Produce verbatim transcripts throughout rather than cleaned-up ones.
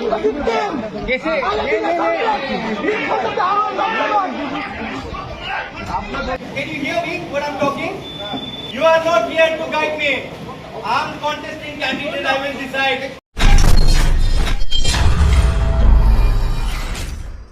Can you hear me when I'm talking? You are not here to guide me. I'm contesting candidate, I will decide.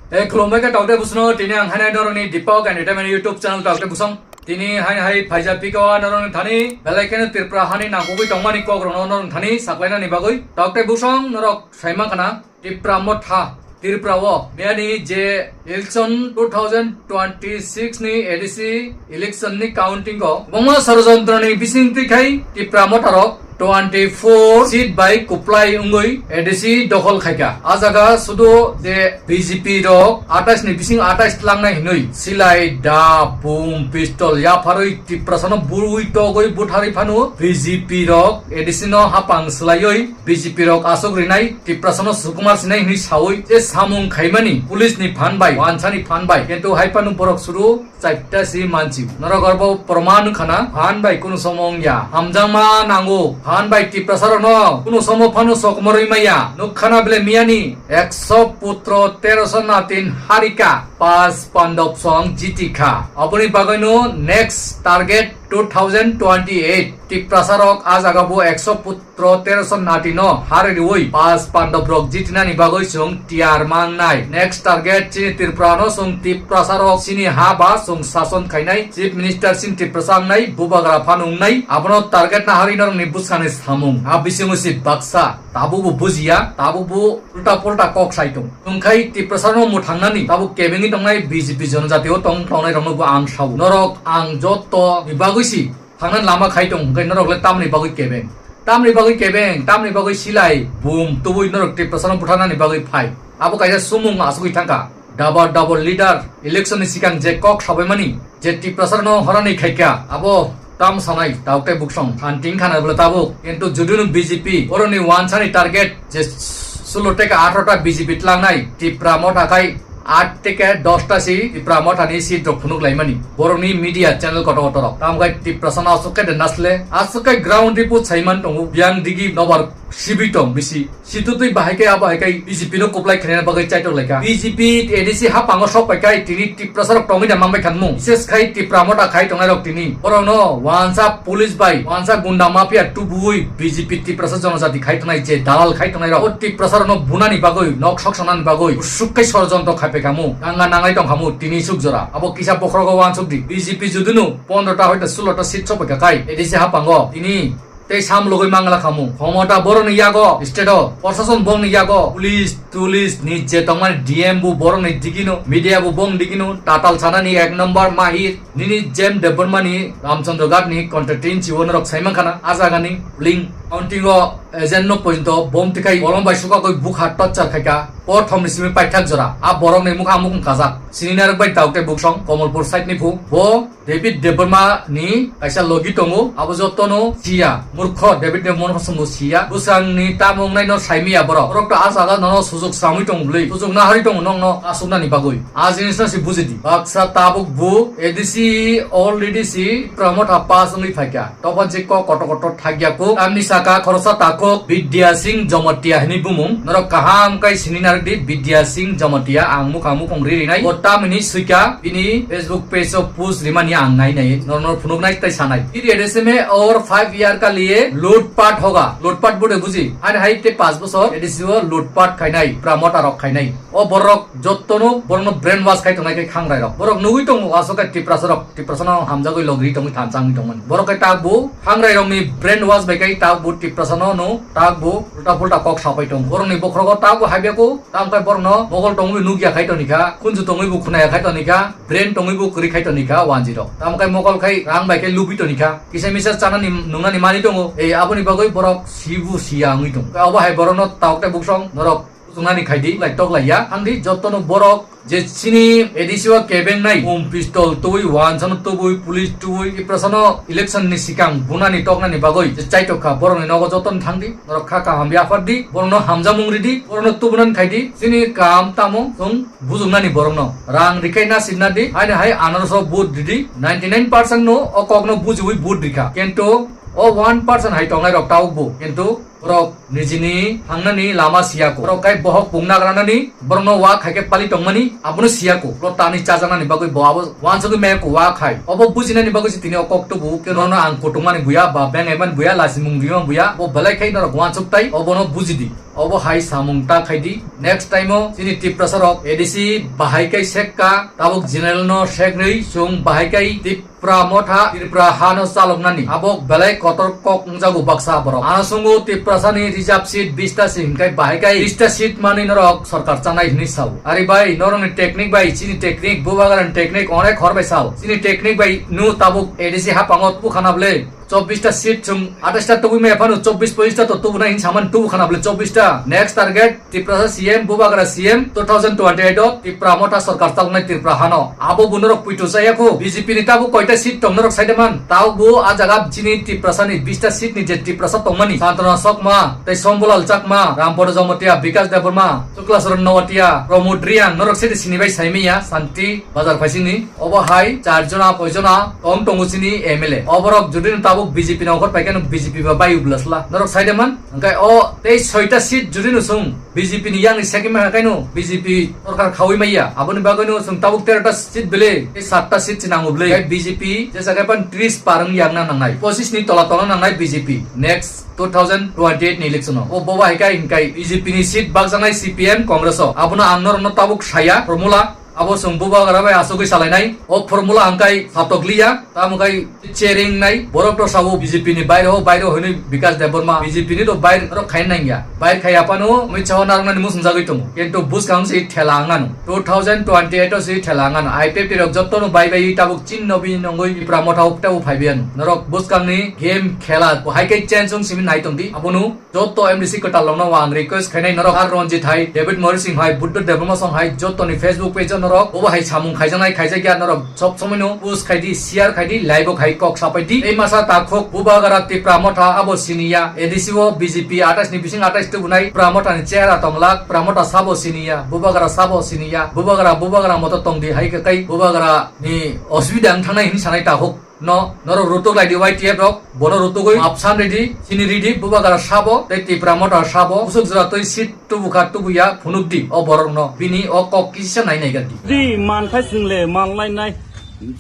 Tei khulumbai khe tokte busuno tini ang hainai norokni Deepak Entertainment YouTube channel tokte busong. Tini hainai hai phaija piko norokni thani belai kheno Tripura hani nangkukwi tongmani kokrokno norokni thani saklainani bagwi tokte busong norok saima khana. Tipra Motha, Tripura o miyani je election two thousand twenty-six ni A D C election ni counting o kwbangma sorojontro ni bising twi khai Tipra Motha rok twenty-four seat bai kuplai wngwi A D C dokhol khaikha. A jaga sudu je B J P rok atais ni bising atais tlangnai hinwi silai, da, bum, pistol yapharwi Tiprasano burwi togwi butharwi phano B J P rok A D C no hapang swlaiwi B J P rok aswk rinai Tiprasano sukumar sinai hinwi sawi je samung khaimani police ni phan bai, wansa ni phan bai, kintu hai phano borok suru chaita si manchi. Norok arbo proman khana phan bai kunu somo wngya. Hamjakma nango phan bai Tiprasa rokno kunu somo phano sokmorwi maya. Nukkhana bele miyani ekso putro teroso natin harika pas pandop song jitikha. Aboni bagwino next target two thousand twenty-eight Tiprasa rok a jaga bo ekso put tro teroso natino hari riwi pas pandop rok jitinani bagwi chwng tiyar mangnai. Next target chini Tripura no chwng Tiprasa rok chini ha ba chwng sason khainai, Chief Minister chini Tiprasa wngnai, Bubagra phan wngnai. Abono target na hari norokni bwskangni samung. A bisingo si baksa tabukbo bujiya, tabukbo ulta pulta kok sai tong. Chwng khai Tiprasa no mwthangnani tabuk kebengwi tongnai B J P jonojati o tong tongnai rokno bo ang sao. Norok ang jotto ni bagwi si Thangna lama khai tong, hwnkhe norok le tamni bagwi kebeng? Tamni bagwi kebeng, tamni bagwi silai, bum, tubui norok Tiprasano butharnani bagwi phai. Abo kaisa sumung asugwi thangkha. Double, double leader, election ni sikang je kok sabaimani, je Tiprasano horani khaikha, abo tam sanai, tauk tei buksong, thanting khana bwle tabuk. Kintu judunu B J P, boroni wansani target, je sulo teka atharo ta B J P tlangnai, Tipra motha khai, Aat teke dosta si Tipra mothani seat rok phunuk laimani. Borokni media channel kotor kotor rok. Tamo khe Tiprasano aswk khe de nasle. Aswk khe ground report saiman tongo. Biyang digi nobar sibi tong bisi. Situ twi bahai khe abo hai khe B J P no kuplai khaina bagwi chaitok laikha. B J P A D C hapango sok pai khe tini Tiprasa rok tongwi da manbai khanmung. Bises khai Tipra motha khai tongnai rok tini. Borokno wansa police bai, wansa gunda mafia tubui B J P Tiprasa jonojati khai tongnai je dalal khai tongnai rok. O Tiprasa rokno bunani bagwi, nok sok sanani bagwi, usuk khai sorojontro khai pai khamu. Ganga nangai tong khamu tini suk jora. Abo kisa bokhorogo wansuk di. B J P judunu pondro ta hoito sulo ta seat sopai kha khai. A D C hapango tini tei sam logoi mangla khamu. Khomota boroni yago, state o, prosason bongni yago, police, tulis ni je tongmani D M bo borokni digino, media bo bong digino, tatal sanani ek number mahir, nini Jem Debbarma ni Ramchandra Ghat ni content ni chiwo norok saimang khana, a jaga ni link counting o agent no pointo bom tikai bolong bai suka koi bukha torture khaika, por thom ni simi paithak jora, a borok ni mukha mukung kajak, sini narok bai tauk tei buksong, Komolpur side ni phu, bo David Debbarma ni kaisa logi tongo, abo jotono siya, murkho David Debbarma no siya, bwsang ni tamo wngnai no saimiya borok, borok to a jaga nono sujok samwi tong bwlwi, sujok nahari tongo nokno asuknani bagwi, a jinis no se bujidi, baksa tabuk bo A D C already si Tipra motha pass wngwi phaikha, tophon se kok kotor kotor thakya kuk, tamni saka khoroksa takhuk Bidya Singh Jamatia hinwi bumung, norok kaham kai sini narwk di Bidya Singh Jamatia, ang mukha mukung ririnai, bo tamni swikha, bini Facebook page o post rimani ang nai nai, nor nor phunuk nai tei sanai. फिर A D C में और five year का लिए लूटपाट होगा। लूटपाट bude buji? Ani hai te panch bochor A D C o lutpat khainai, Tipra motha rok khainai. O borok jottono borokno brain wash khai tongnai khe khangrai rok. Borok nugui tongo aswk khe Tiprasa rok, Tiprasa no hamjagwi logri tongwi thansa wngwi tongmani. Borok khe ta bo khangrai rokni brain wash bai khai ta bo Tiprasa no no ta bo ulta pulta kok sapai tong. Borokni bokhorogo ta bo habya ko Tamo khe borokno mogol tongwi bo nukya khai tonikha, khunju tongwi bo khunaya khai tonikha, brain tongwi bo kwrwi khai tonikha wanjwi rok. Tamo khe mogol khai rang bai khe lubwi tonikha, kisa misa chanani nungnani manwi tongo. Ei aboni bagwi borok sibu siya wngwi tongo. Abo hai borokno tauk tei buksong norok buchungnani khaidi, lai tok laiya. Thangdi jottono borok je chini A D C o kebengnai, bom pistol tubui, wansano tubui, police tubui, Tiprasano election ni sikang bunani toknani bagwi je chaitok kha, borokni nogo jotono thangdi. Norok kha kaham yaphardi, borokno hamjamung ridi, borokno tubunani khaidi, chini kam tamo chwng bujuknani borokno. Rang rikhai na sinna di, haino hai anarso vote ridi, ninety nine percent no o kokno bujiwi vote rikha. Kintu o one percent hai tongnai rok tauk bo, kintu Borok nijini thangnani lama siyako. Borok kai bohok pungna granani, borokno wa khaikhe pali tongmani, abono siyako. Borok tani chajaknani bagwi bo abo wansugwi mayako wa khai. Obo bujinani bagwi se tini o kok tubu, khe nono ang kutungmani buya, ba bengaimani buya, lasimung rimani buya, bo belai khai norok wansuk tai, obono bujidi. Obo hai samung ta khaidi. Next time o chini Tiprasa rok A D C bahai kai sekka, tabuk general no seknwi chwng bahai kai Tipra motha, Tripura hano chaloknani. Abo belai kotor kok wngjago baksa borok. Ano sungo Tiprasa ni reserve seat bista se hinkai bahai kai bista seat mani norok sorkar chanai hinwi sao. Ari bai norok ni technique bai chini technique bubagra ni technique onek hor bai sao. Chini technique bai nu tabuk A D C hapango tubu khana ble. Chobbish ta seat chwng atais ta tubui maya phano chobbish pochissta to tubunai hin saman tubu khana bole chobbish ta. Next target Tiprasa C M, Bubagra C M two thousand twenty eight o Tipra motha sorkar chaloknai Tripura hano. Abo bo norok puito chaya kho. B J P ni tabuk koita seat tong norok saide man. Tabuk bo a jaga chini Tiprasa ni bish ta seat ni je Tiprasa tongmani. Santana Sokma, tei Sombulal Chakma, Rampada Jamatia, Bikash Debbarma, Chuklacharan Noatia, Pramod Reang, norok sete sini bai saimaya Santi Bazar phaisingni. Obo hai char jona, poi jona tong tongo chini M L A. Oborok jodi no tabuk B J P ni ongkhor paikhe no B J P ba bai ublasla. Norok saide man, hwnkhe o tei soita seat jodi no chwng B J P ni yang ni second ma hwnkhe no B J P sorkar khaui maya. Aboni bagwi no chwng tabuk tero ta seat bele, tei satta seat se nango bele. Tei B J P jesa khe pan tris par wng yang na nangnai. Pochis ni tola tongna nangnai B J P. Next two thousand twenty eight ni election o. O boba hai kai hwnkhe B J P ni seat bakjaknai C P M Congress o. Abono ang norok no tabuk saya formula. Abo chwng bubagra bai asugwi salainai. O formula hwnkhe satokliya, tamo khe cherengnai. Borok to sabo B J P ni bairo, bairo hwnwi Bikash Debbarma, B J P ni to bair rok khai nangya. Bair khai aphano Amit Shah narwknani muchungjagwi tongo. Kintu bwskang se thela wngano. Two thousand twenty eight o se thela wngano. I P F T rok jotto no bai bai tabuk chin no bini nongwi Tipra motha o tabuk phaibai ano. Norok bwskang ni game khela bo hai khe change wng simi nai tongdi. Abono Joto M D C kwtal rokno ang request khainai norok, ar Ranjit hai, David Mori Singh hai, Buddha Debbarma Song hai, jotoni Facebook page o norok, obo hai samung khaijaknai khaijakya norok sob somoi no post khaidi, share khaidi, live o khai kok sapaidi. Ei masa takhuk bubagra Tipra motha abo siniya, A D C o B J P atais ni bising atais tubunai Tipra motha ni chehra tonglak, Tipra motha sabo siniya, bubagra sabo siniya, bubagra bubagra moto tongdi hai khe kai bubagra ni osubida wng thangnai hinwi sanai takhuk. No, norok rutuk lai di Y T F rok, bono rutugwi map san ridi, sini ridi, bubagra sabo, tei Tipra motha sabo, usuk jora twi seat tubukha tubuya phunuk di, o borok no, bini o kok kisa nai nai gan di. Di man khai single, man lai nai,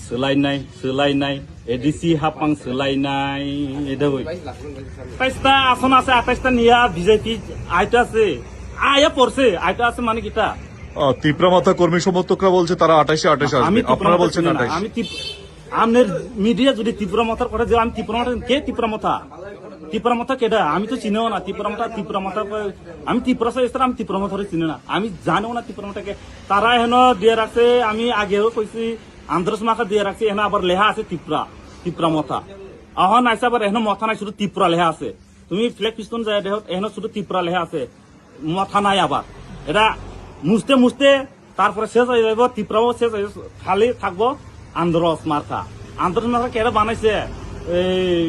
swlai nai, swlai nai, A D C hapang swlai nai, edagoi. Atais ta ason ase, atais ta niya B J P aito ase, aya porse, aito ase mane kita. ও, তীব্র মাথা কর্মী সমর্থকরা বলছে তারা আঠাশে আঠাশে আসবে। আমি ত্রিপুরা আপনারা মাথা বলছেন চিনি না। আঠাশে। আমি ত্রিপ-, আমার মিডিয়া যদি ত্রিপুরা মাথার কথা যে আমি ত্রিপুরা মাথা, কে ত্রিপুরা মাথা? ত্রিপুরা মাথা কেডা? আমি তো চিনিও না। ত্রিপুরা মাথা, ত্রিপুরা মাথা কয়, আমি ত্রিপুরা সহ এছাড়া আমি ত্রিপুরা মাথারে চিনি না। আমি জানিও না ত্রিপুরা মাথা কে। তারা এখানে দিয়ে রাখছে, আমি আগেও কইছি, আন্দ্রস মাখা দিয়ে রাখছে, এখানে আবার লেখা আছে ত্রিপুরা, ত্রিপুরা মাথা। এখন আইসা আবার এখানে মাথা নাই, শুধু ত্রিপুরা লেখা আছে। তুমি ফ্ল্যাগ পিস্টন যায় দেখো, এখানে শুধু ত্রিপুরা লেখা আছে। মাথা নাই আবার। এটা মুছতে মুছতে তারপরে শেষ হয়ে যাইব, ত্রিপুরাও শেষ হয়ে যাইব, খালি থাকবো আন্দ্রস মার্কা। আন্দ্রস মার্কা কেডা বানাইছে? এই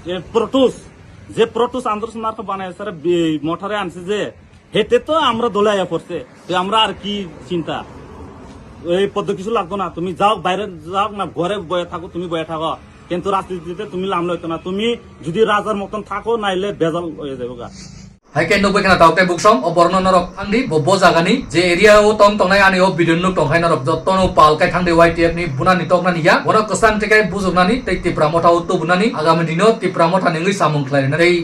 যে প্রটুস, যে প্রটুস আন্দ্রস মার্কা বানাইছে, তারা বি-, মোটরে আনছে যে, হেতে তো আমরা দলে আয়া পড়ছে। তো আমরা আর কি চিন্তা? এই পদ্ম কিছু লাগতো না, তুমি যাও, বাইরে যাও না, ঘরে বয়ে থাকো, তুমি বয়ে থাকো। কিন্তু রাজনীতিতে তুমি লামলে হইতো না, তুমি যদি রাজার মতন থাকো, নাইলে বেজাল হয়ে যাবে গা। Hai khe nukbai khna tabuk tei buksong, o borokno norok thangdi, bo, bo jagani je area o tong tongnai ani o video nuk tong hai norok jotto no pal kai thangdi Y T F ni bunani toknani ya, bono kwchang tei kai bujuknani tei Tipra motha o tubunani, agami dino Tipra motha ni wngwi samung khlai rwnai. Tei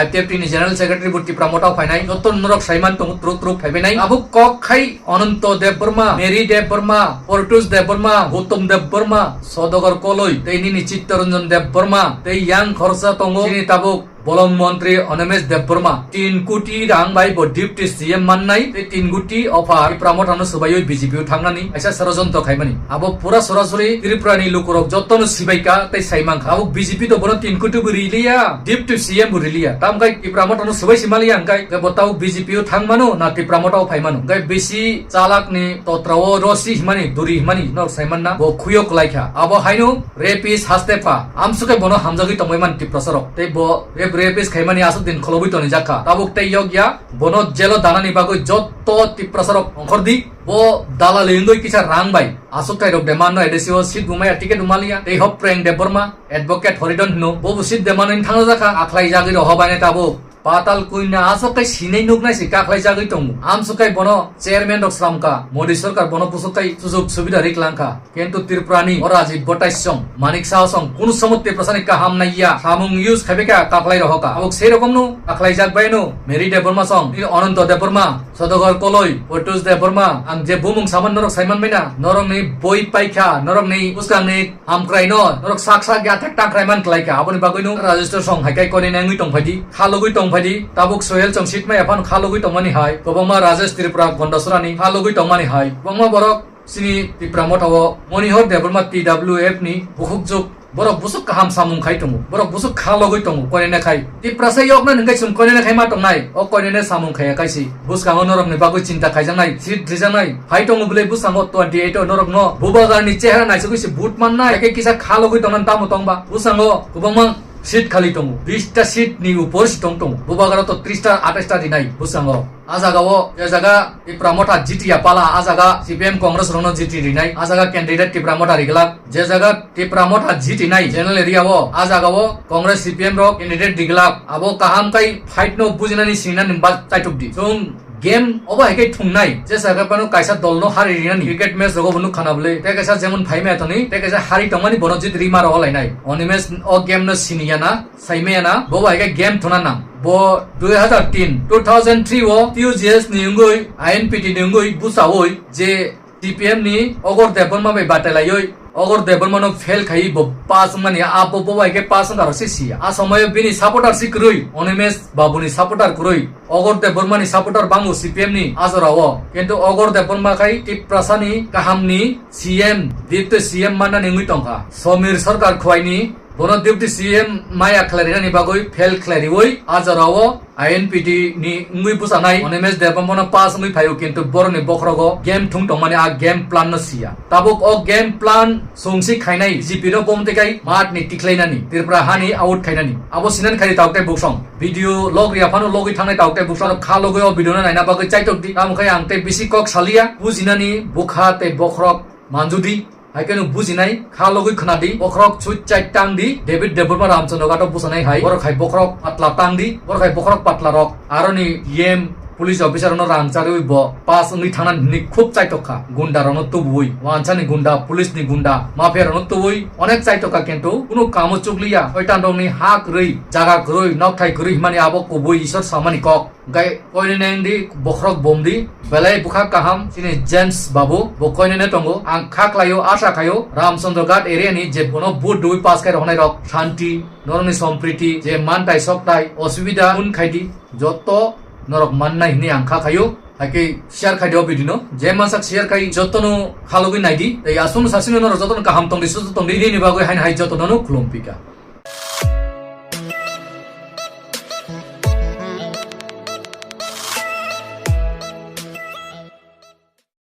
I P F T ni General Secretary bo Tipra motha o phainai, jotto no norok saiman tongo truk truk phaibainai. Abo kok khai Ananto Debbarma, Mary Debbarma, Portus Debbarma, Gautam Debbarma, Sodagar Koloi, tei nini Chittaranjan Debbarma, tei yang khoroksa tongo chini tabuk Bolong montri Animesh Debbarma tin koti rang bai bo deputy C M mannai tei tin koti offer Tipra mothano swbaiwi B J P o thangnani kaisa sorojontro khaimani. Abo pura sorasori Tripura ni lukurok jotono sibaika tei saimankha. Abo B J P to bono tin koti bo riliya, deputy C M bo riliya. Tamkhe Tipra mothano swbai simaliya hwnkhe bo tao B J P o thangmano na Tipra motha o phaimano. Hwnkhe bisi chalak ni totra o rosi himani duri himani norok saimanna bo khuyo kwlaikha. Abo haino Rapist haste pha, amsukhe bono hamjagwi tongbai man Tiprasarok. Tei bo rape, rapist khaimani aswk din kholobwi tonijak kha. Tabuk tei yokya, bono jelo danani bagwi jotto Tiprasarok ongkhordi. Bo dalali wngwi kisa rang bai aswk thairok de manno A D C o seat bumaya ticket bumaliya. Tei hop Preng Debbarma, advocate Horidon hino, bobo seat de manwi thangjak kha, akhlai jagwi rohobaine tabuk. Patal Kanya aswk khe sinai nuknai se kaklaijagwi tongo. Amswk khe bono chairman rok slamkha, Modi sarkar bono bwswk khe sujog subida ri klangkha. Kintu Tripura ni o Rajiv Bhattacharyya, Manik Saha song kunu somo Tiprasa ni kaham naiya, samung use khaibai kha kaklai rohokha. Abok sei rokom no kaklaijak bai no Mary Debbarma song, Ananta Debbarma, Sudhakar Koloi, Pratyush Debbarma, ang je bumung saman norok saiman baina, norok ni boi paikha, norok ni bwskang ni hamkrai no, norok sak sak ya thek tangkrai man klai kha. Aboni bagwi no register song hai kai kone nangwi tong phaidi, khalogwi tong phaidi, tabuk Sohel Chong seat maya phano khalogwi tongmani hai, kwbangma Rajesh Tripura Gondasora ni khalogwi tongmani hai, kwbangma borok chini Tipra Motha o Monihar Debbarma T W F ni bukhukjwk. Borok bwswk kaham samung khai tongo, borok bwswk kha logwi tongo, koinene khai. Tiprasa yokna hwnkhe chwng koinene khai ma tongnai, o koinene samung khaiya kaisi. Bwskango norokni bagwi chinta khaijaknai, seat rijaknai. Phai tongo bwlai bwskango twenty eight o norokno Bubagarni chehra naisugwi se vote mannai, hakhe kisa kha logwi tongna tamo tongba. Bwskango kwbangma seat khali tongo, bish ta seat ni upor si tong tongo. Bubagaro to tris ta, atais ta rinai bwskango. A jaga o je jaga Tipra Motha jiti ya pala, a jaga C P M Congress rokno jiti rinai, a jaga candidate Tipra Motha riglak. Je jaga Tipra Motha jitinai general area o, a jaga o Congress C P M rok candidate diglak. Abo kaham kai fight no bujinani sinani ba chaitok di. Chwng game obo hai kai thungnai. Je jaga pano kaisa dol no hari rinani cricket match rogo bo nukha na bwle. Te kaisa jemon phaimaya toni, te kaisa hari tongmani bono jit rima rogo lainai. Animesh o game no siniya na, saimaya na, bo hai kai game thuna nang. Bo dui hazar tin, two thousand three o T U G S ni wngwi, I N P T ni wngwi busawi je C P M ni Ogor Debbarma bai batalaiwi, Ogor Debbarma no fail khai bo pass wngmani, a bo bo bai khe pass wngkha rw se siya. A somoyo bini supporter si kwrwi, Animesh Babu ni supporter kwrwi, Ogor Debbarma ni supporter bango C P M ni a jora o. Kintu Ogor Debbarma khai Tiprasa ni kaham ni C M, deputy C M mannani wngwi tongkha. Samir Sarkar Khwai ni bono deputy C M maya khlai rinani bagwi fail khlai riwi a jora o I N P T ni wngwi bwchanai Animesh Debbarma no pass wngwi phaio, kintu boroni bokhorogo game thung tongmani a game plan no siya. Tabuk o game plan chwngsi khainai B J P no bomtwi kai mat ni tikhlainani, Tripura hani out khainani. Abo sinan khai tabuk tei buksong. Video log ria phano logwi thangnai tabuk tei buksong kha logwi o video no naina bagwi chaitok di. Tamo khai ang tei bisi kok salia, bujinani bukha tei bokhorok manjudi. Hai khe no bujinai, kha logwi khna di, bokhorok sui chai tang di, David Debbarma Ramchandra Ghat o bwchanai hai, borok hai bokhorok patla tang di, borok hai bokhorok patla rok, aroni E M police officer no rang charwi bo pass wngwi thangna hwnwi khub chaitok kha, gunda rok no tubui, wansa ni gunda, police ni gunda, mafia rok no tubui, onek chaitok kha kintu kunu kamo chukliya, soitan rok ni ha kwrwi, jaga kwrwi, nokthai kwrwi hwnmani abo kubui Isor samani kok. Hwnkhe koinene wngdi, bokhorok bomdi, belai bwkha kaham, chini James Babu, bo koinene tongo. Ang kha khlaio, asa khaio, Ramchandra Ghat area ni je bono vote dui pass khai rohonai rok, shanti, norokni sompriti, je mantai soktai, osubida, un khaidi, joto norok mannai hwnwi ang kha khaio. Hai khe share khaidi o video no, je mansak share khai jotono khalogwi naidi, tei aswkno sasino norok jotono kaham tongdi, susto tongdi, nini bagwi haino hai jotono khulum pika.